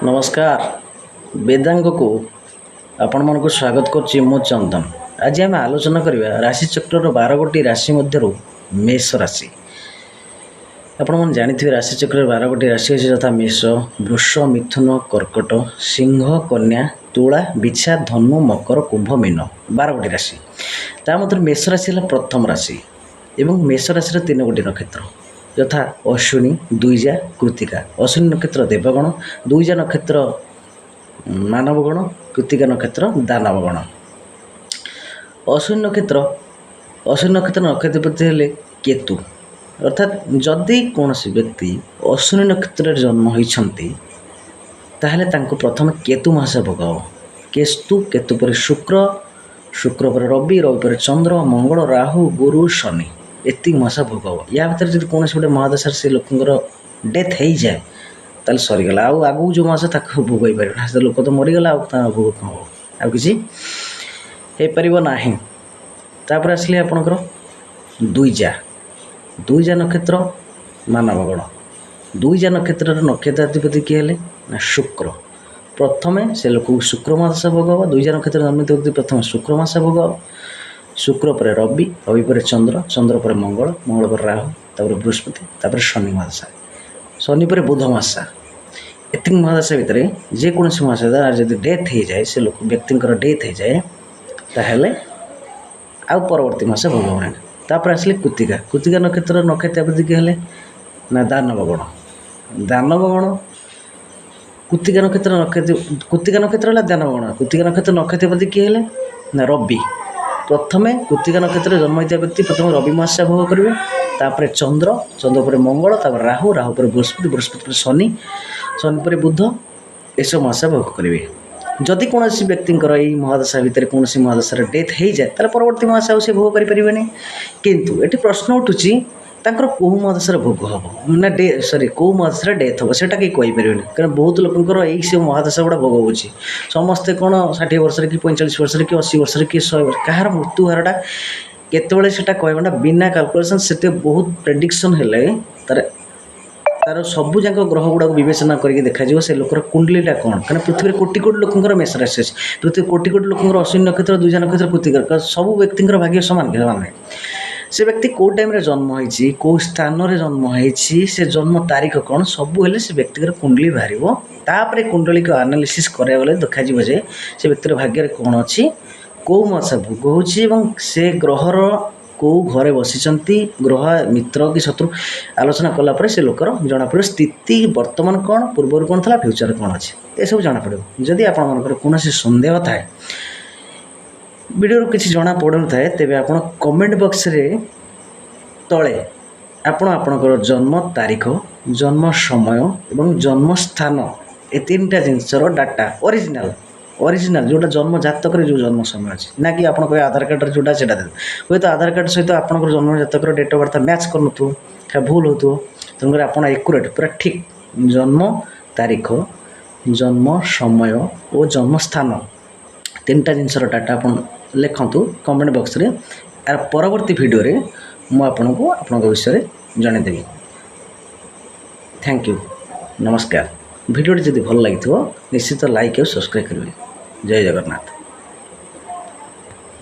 ନମସ୍କାର, ବେଦାଙ୍ଗକୁ ଆପଣମାନଙ୍କୁ ସ୍ୱାଗତ କରୁଛି ମୁଁ ଚନ୍ଦନ। ଆଜି ଆମେ ଆଲୋଚନା କରିବା ରାଶିଚକ୍ରର 12 ଗୋଟି ରାଶି ମଧ୍ୟରୁ ମେଷ ରାଶି। ଆପଣମାନେ ଜାଣିଥିବେ, ରାଶିଚକ୍ରରେ 12 ଗୋଟି ରାଶି ଅଛି, ଯଥା ମେଷ, ବୃଷ, ମିଥୁନ, କର୍କଟ, ସିଂହ, କନ୍ୟା, ତୁଳା, ବିଛା, ଧନୁ, ମକର, କୁମ୍ଭ, ମୀନ। 12 ଗୋଟି ରାଶି। ତା ମଧ୍ୟରୁ ମେଷ ରାଶି ହେଲା ପ୍ରଥମ ରାଶି ଏବଂ ମେଷ ରାଶିର ତିନି ଗୋଟି ନକ୍ଷତ୍ର, ଯଥା ଅଶ୍ୱିନୀ, ଦ୍ୱିଜା, କୃତିକା। ଅଶ୍ୱିନୀ ନକ୍ଷତ୍ର ଦେବଗଣ, ଦ୍ୱିଜା ନକ୍ଷତ୍ର ମାନବଗଣ, କୃତିକା ନକ୍ଷତ୍ର ଦାନବଗଣ। ଅଶ୍ୱିନୀ ନକ୍ଷତ୍ର ନକ୍ଷତ୍ରପତି ହେଲେ କେତୁ। ଅର୍ଥାତ୍ ଯଦି କୌଣସି ବ୍ୟକ୍ତି ଅଶ୍ୱିନୀ ନକ୍ଷତ୍ରରେ ଜନ୍ମ ହୋଇଛନ୍ତି, ତାହେଲେ ତାଙ୍କୁ ପ୍ରଥମେ କେତୁ ମାସ ଭୋଗ ହେବ। କେତୁ ପରେ ଶୁକ୍ର, ଶୁକ୍ର ପରେ ରବି, ରବି ପରେ ଚନ୍ଦ୍ର, ମଙ୍ଗଳ, ରାହୁ, ଗୁରୁ, ଶନି, ଏତିକି ମାସ ଭୋଗ ହେବ। ୟା ଭିତରେ ଯଦି କୌଣସି ଗୋଟେ ମହାଦଶାରେ ସେ ଲୋକଙ୍କର ଡେଥ୍ ହେଇଯାଏ, ତାହେଲେ ସରିଗଲା। ଆଉ ଆଗକୁ ଯେଉଁ ମାସ ତାକୁ ଭୋଗ ହେଇପାରିବ ନା। ସେ ଲୋକ ତ ମରିଗଲା, ଆଉ ତା ଭୋଗ କ'ଣ ହେବ? ଆଉ କିଛି ହେଇପାରିବ ନାହିଁ। ତାପରେ ଆସିଲେ ଆପଣଙ୍କର ଦ୍ୱିଜା। ଦ୍ୱିଜା ନକ୍ଷତ୍ର ମାନବଗଣ। ଦ୍ୱିଜା ନକ୍ଷତ୍ରର ନକ୍ଷତ୍ରାଧିପତି କିଏ ହେଲେ ନା ଶୁକ୍ର। ପ୍ରଥମେ ସେ ଲୋକକୁ ଶୁକ୍ର ମାସ ଭୋଗ ହେବ। ଦ୍ୱିଜା ନକ୍ଷତ୍ର ଜନ୍ମିତ ବ୍ୟକ୍ତି ପ୍ରଥମେ ଶୁକ୍ର ମାସ ଭୋଗ ହେବ। ଶୁକ୍ର ପରେ ରବି, ରବି ପରେ ଚନ୍ଦ୍ର, ଚନ୍ଦ୍ର ପରେ ମଙ୍ଗଳ, ମଙ୍ଗଳ ପରେ ରାହୁ, ତାପରେ ବୃହସ୍ପତି, ତାପରେ ଶନି ମହାଦଶା, ଶନି ପରେ ବୁଧ ମହାଦଶା। ଏତିକି ମହାଦଶା ଭିତରେ ଯେକୌଣସି ମହାଦଶା ଯଦି ଡେଥ୍ ହେଇଯାଏ, ସେ ଲୋକ ବ୍ୟକ୍ତିଙ୍କର ଡେଥ୍ ହେଇଯାଏ, ତାହେଲେ ଆଉ ପରବର୍ତ୍ତୀ ମାସ ଭୋଗ ହେବ ନାହିଁ। ତାପରେ ଆସିଲେ କୃତିକା। କୃତିକା ନକ୍ଷତ୍ର ନକ୍ଷତ୍ରାଧିପତି କିଏ ହେଲେ ନା ଦାନବଗଣ। ଦାନବଗଣ କୃତିକା ନକ୍ଷତ୍ର ନକ୍ଷତ୍ର କୃତିକା ନକ୍ଷତ୍ର ହେଲା ଦାନବଗଣ। କୃତିକା ନକ୍ଷତ୍ର ନକ୍ଷତ୍ରପତି କିଏ ହେଲେ ନା ରବି। ପ୍ରଥମେ କୃତିକା ନକ୍ଷତ୍ରରେ ଜନ୍ମ ହୋଇଥିବା ବ୍ୟକ୍ତି ପ୍ରଥମେ ରବି ମାସ ଭୋଗ କରିବେ, ତାପରେ ଚନ୍ଦ୍ର, ଚନ୍ଦ୍ର ପରେ ମଙ୍ଗଳ, ତାପରେ ରାହୁ, ରାହୁ ପରେ ବୃହସ୍ପତି, ବୃହସ୍ପତି ପରେ ଶନି, ଶନି ପରେ ବୁଧ, ଏସବୁ ମାସ ଭୋଗ କରିବେ। ଯଦି କୌଣସି ବ୍ୟକ୍ତିଙ୍କର ଏଇ ମହାଦଶା ଭିତରେ କୌଣସି ମହାଦଶାରେ ଡେଥ୍ ହେଇଯାଏ, ତାହେଲେ ପରବର୍ତ୍ତୀ ମହାଦଶା ଆଉ ସେ ଭୋଗ କରିପାରିବେନି। କିନ୍ତୁ ଏଠି ପ୍ରଶ୍ନ ଉଠୁଛି, ତାଙ୍କର କେଉଁ ମହାଦଶାରେ ଭୋଗ ହେବ ନା ସରି, କେଉଁ ମହାଦଶାରେ ଡେଥ୍ ହେବ, ସେଇଟା କେହି କହିପାରିବେନି। କାରଣ ବହୁତ ଲୋକଙ୍କର ଏଇ ସବୁ ମହାଦଶା ଗୁଡ଼ା ଭୋଗ ହେଉଛି। ସମସ୍ତେ କ'ଣ 60 ବର୍ଷରେ କି 45 ବର୍ଷରେ କି 80 ବର୍ଷରେ କି 100 ବର୍ଷ, କାହାର ମୃତ୍ୟୁ ହାରଟା କେତେବେଳେ ସେଇଟା କହିବାଟା ବିନା କାଲକୁଲେସନ୍, ସେତେ ବହୁତ ପ୍ରେଡ଼ିକ୍ସନ୍ ହେଲେ ତାର ସବୁ ଯାକ ଗ୍ରହ ଗୁଡ଼ାକୁ ବିବେଚନା କରିକି ଦେଖାଯିବ ସେ ଲୋକର କୁଣ୍ଡଳୀଟା କ'ଣ। କାରଣ ପୃଥିବୀରେ କୋଟି କୋଟି ଲୋକଙ୍କର ମେଷ ରାଶି ଅଛି। ପୃଥିବୀ କୋଟି କୋଟି ଲୋକଙ୍କର ଅଶ୍ୱିନୀ ନକ୍ଷତ୍ର, ଦ୍ୱିଜା ନକ୍ଷତ୍ର, କୃତିକା। ସବୁ ବ୍ୟକ୍ତିଙ୍କର ଭାଗ୍ୟ ସମାନ କି? ସମାନ ନାହିଁ। ସେ ବ୍ୟକ୍ତି କେଉଁ ଟାଇମ୍ରେ ଜନ୍ମ ହେଇଛି, କେଉଁ ସ୍ଥାନରେ ଜନ୍ମ ହେଇଛି, ସେ ଜନ୍ମ ତାରିଖ କ'ଣ, ସବୁ ହେଲେ ସେ ବ୍ୟକ୍ତିଙ୍କର କୁଣ୍ଡଳୀ ବାହାରିବ। ତାପରେ କୁଣ୍ଡଳୀକୁ ଆନାଲିସିସ୍ କରିବାକୁ ଗଲେ ଦେଖାଯିବ ଯେ ସେ ବ୍ୟକ୍ତିର ଭାଗ୍ୟରେ କ'ଣ ଅଛି, କେଉଁ ମାସ ଭୋଗ ହେଉଛି ଏବଂ ସେ ଗ୍ରହର କେଉଁ ଘରେ ବସିଛନ୍ତି, ଗ୍ରହ ମିତ୍ର କି ଶତ୍ରୁ, ଆଲୋଚନା କଲା ପରେ ସେ ଲୋକର ଜଣାପଡ଼ିବ ସ୍ଥିତି ବର୍ତ୍ତମାନ କ'ଣ, ପୂର୍ବରୁ କ'ଣ ଥିଲା, ଫ୍ୟୁଚରରେ କ'ଣ ଅଛି, ଏସବୁ ଜଣାପଡ଼ିବ। ଯଦି ଆପଣମାନଙ୍କର କୌଣସି ସନ୍ଦେହ ଥାଏ, ଭିଡ଼ିଓରୁ କିଛି ଜଣା ପଡ଼ୁନଥାଏ, ତେବେ ଆପଣ କମେଣ୍ଟ ବକ୍ସରେ ତଳେ ଆପଣ ଆପଣଙ୍କର ଜନ୍ମ ତାରିଖ, ଜନ୍ମ ସମୟ ଏବଂ ଜନ୍ମ ସ୍ଥାନ, ଏ ତିନିଟା ଜିନିଷର ଡାଟା ଅରିଜିନାଲ୍, ଅରିଜିନାଲ୍ ଯେଉଁଟା ଜନ୍ମ ଜାତକରେ ଯେଉଁ ଜନ୍ମ ସମୟ ଅଛି, ନା କି ଆପଣ କହିବେ ଆଧାର କାର୍ଡ଼ରେ ଯେଉଁଟା ସେଇଟା ଦେବେ। ହୁଏତ ଆଧାର କାର୍ଡ଼ ସହିତ ଆପଣଙ୍କର ଜନ୍ମ ଜାତକର ଡେଟ୍ ଅଫ୍ ବାର୍ଥ ମ୍ୟାଚ୍ କରୁନଥିବ, ସେଟା ଭୁଲ ହେଉଥିବ। ତେଣୁକରି ଆପଣ ଏକୁରେଟ୍, ପୁରା ଠିକ୍ ଜନ୍ମ ତାରିଖ, ଜନ୍ମ ସମୟ ଓ ଜନ୍ମ ସ୍ଥାନ, ତିନିଟା ଜିନିଷର ଡାଟା ଆପଣ ଲେଖନ୍ତୁ କମେଣ୍ଟ ବକ୍ସରେ। ଏହାର ପରବର୍ତ୍ତୀ ଭିଡ଼ିଓରେ ମୁଁ ଆପଣଙ୍କୁ ଆପଣଙ୍କ ବିଷୟରେ ଜଣାଇଦେବି। Thank you, ନମସ୍କାର। ଭିଡ଼ିଓଟି ଯଦି ଭଲ ଲାଗିଥିବ, ନିଶ୍ଚିତ ଲାଇକ୍ ଆଉ ସବସ୍କ୍ରାଇବ୍ କରିବେ। ଜୟ ଜଗନ୍ନାଥ।